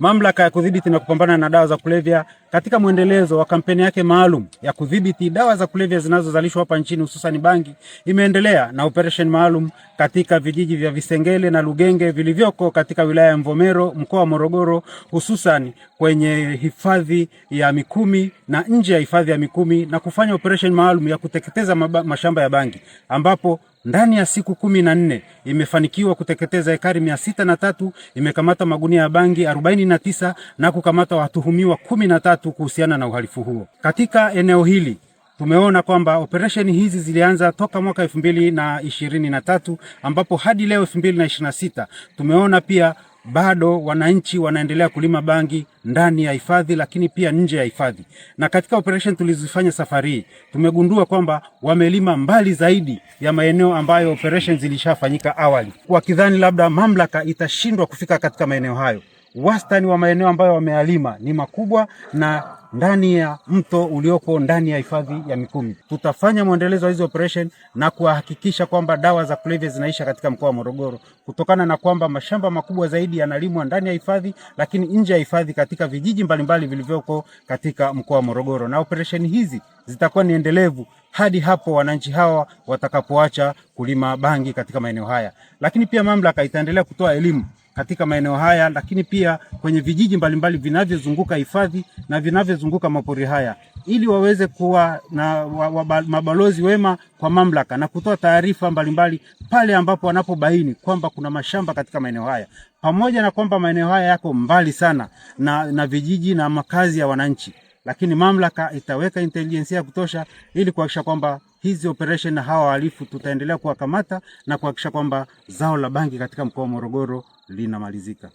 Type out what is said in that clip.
Mamlaka ya kudhibiti na kupambana na dawa za kulevya katika mwendelezo wa kampeni yake maalum ya kudhibiti dawa za kulevya zinazozalishwa hapa nchini hususan bangi, imeendelea na operation maalum katika vijiji vya Visengele na Lugenge vilivyoko katika wilaya ya Mvomero, mkoa wa Morogoro, hususan kwenye hifadhi ya Mikumi na nje ya hifadhi ya Mikumi, na kufanya operation maalum ya kuteketeza mashamba ya bangi ambapo ndani ya siku 14 imefanikiwa kuteketeza ekari 603, imekamata magunia ya bangi 49 na kukamata watuhumiwa 13 kuhusiana na uhalifu huo. Katika eneo hili tumeona kwamba operesheni hizi zilianza toka mwaka 2023 ambapo hadi leo 2026 tumeona pia bado wananchi wanaendelea kulima bangi ndani ya hifadhi lakini pia nje ya hifadhi. Na katika operation tulizofanya safari hii tumegundua kwamba wamelima mbali zaidi ya maeneo ambayo operation zilishafanyika awali, wakidhani labda mamlaka itashindwa kufika katika maeneo hayo. Wastani wa maeneo ambayo wamealima ni makubwa na ndani ya mto ulioko ndani ya hifadhi ya Mikumi. Tutafanya mwendelezo wa hizi operation na kuhakikisha kwamba dawa za kulevya zinaisha katika mkoa wa Morogoro, kutokana na kwamba mashamba makubwa zaidi yanalimwa ndani ya hifadhi, lakini nje ya hifadhi katika vijiji mbalimbali vilivyoko katika mkoa wa Morogoro, na operation hizi zitakuwa ni endelevu hadi hapo wananchi hawa watakapoacha kulima bangi katika maeneo haya. Lakini pia mamlaka itaendelea kutoa elimu katika maeneo haya, lakini pia kwenye vijiji mbalimbali vinavyozunguka hifadhi na vinavyozunguka mapori haya, ili waweze kuwa na mabalozi wema kwa mamlaka na kutoa taarifa mbalimbali pale ambapo wanapobaini kwamba kuna mashamba katika maeneo haya, pamoja na kwamba maeneo haya yako mbali sana na vijiji na makazi ya wananchi, lakini mamlaka itaweka intelijensia ya kutosha ili kuhakikisha kwamba hizi operation na hawa wahalifu tutaendelea kuwakamata na kuhakikisha kwamba zao la bangi katika mkoa wa Morogoro linamalizika.